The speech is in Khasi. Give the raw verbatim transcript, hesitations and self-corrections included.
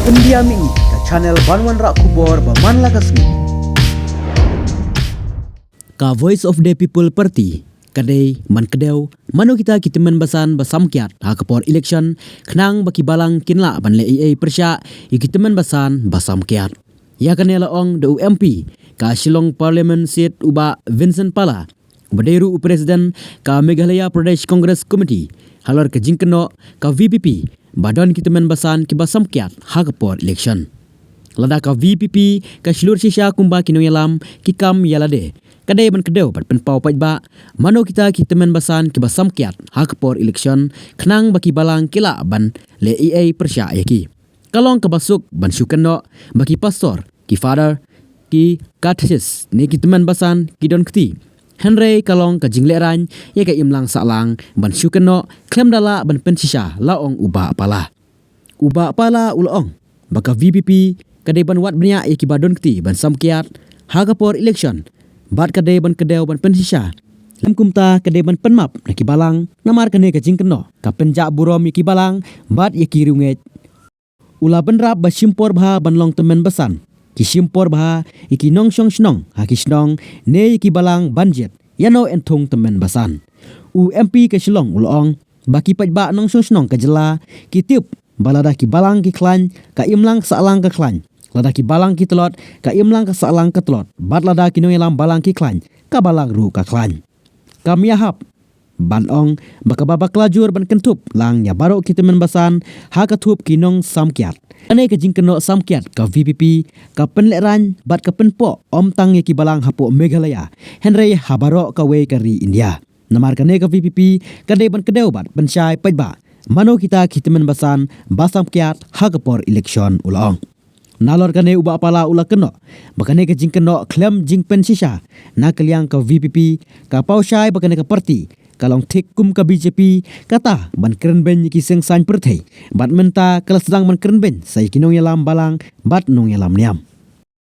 India Mini, ka channel ban wanrah khubor ba man la ka sngi. Ka Voice of the People Party ka dei ban kdew mano kita ki tymmen basan ba samkiat ha ka por election, khnang ba ki balang kin lah ban leh ei ei pyrshah ïa ki tymmen basan ba samkiat. Ïa kane la ong da u M P ka Shillong Parliament Seat, u Bah Vincent Pala, uba dei ruh u President ka Meghalaya Pradesh Congress Committee, halor ka jingkynnoh ka V P P ba don ki tymmen basan kiba samkiat ha ka por election. Lada ka V P P ka shlur shisha kumba ki nongïalam ki kam ïa lade, ka dei ban kdew bad pynpaw paidbah mano kita ki tymmen basan kiba samkiat ha ka por election, khnang ba ki balang ki lah ban leh ei ei pyrshah ïa ki. Ka long kaba suk ban shu kynnoh ba ki pastor, ki father, ki catechist ne ki tymmen basan ki don kti. Hynrei ka long ka jinglehrain ïa ka imlang sahlang ban shu kynnoh khlem da lah ban pynshisha, la ong u Bah Pala. U Bah Pala u la ong ba ka V P P ka dei ban wad bniah ïa kiba don kti ban samkiat ha ka por election, bad ka dei ban kdew ban pynshisha. Lem kumta ka dei ban pynmap na ki balang, namar kane ka jingkynnoh ka pynjah burom ïa ki balang bad ïa ki riewngeit. U la bynrap ba shim por bha ban long tymmen basan, ki shim por bha ïa ki nongshong shnong ha ki shnong ne ïa ki balang ban jied ïa no yn thung tymmen basan. U M P ka Shillong u la ong ba ki paidbah nongshong shnong ka jylla ki tip ba lada ki balang ki khlaiñ, ka imlang ka sahlang ka khlaiñ. Lada ki balang ki tlot, ka imlang ka sahlang ka tlot. Bad lada ki nongïalam balang ki khlaiñ, ka balang ruh ka khlaiñ. Kam ïahap ban ong ba kaba bakla jur ban kynthup lang ïa baroh ki tymmen basan ha ka thup ki nongsamkiat. Kane ka jingkynnoh samkiat ka V P P ka pynlehrain bad ka pynpoh ym tang ïa ki balang hapoh Meghalaya, hynrei ha baroh kawei ka ri India. Namar kane ka V P P ka dei ban kdew bad pynshai paidbah mano kita ki tymmen basan ba samkiat ha ka por election, u la ong. Nalor kane u Bah Pala u la kynnoh ba kane ka jingkynnoh khlem jingpynshisha na ka liang ka V P P, ka paw shai ba kane ka party ka long thik kum ka B J P, kata ban kren beiñ ïa ki seng saiñ pyrthei, bad mynta ka la sdang ban kren beiñ sa ïa ki nongïalam balang bad nongïalam niam.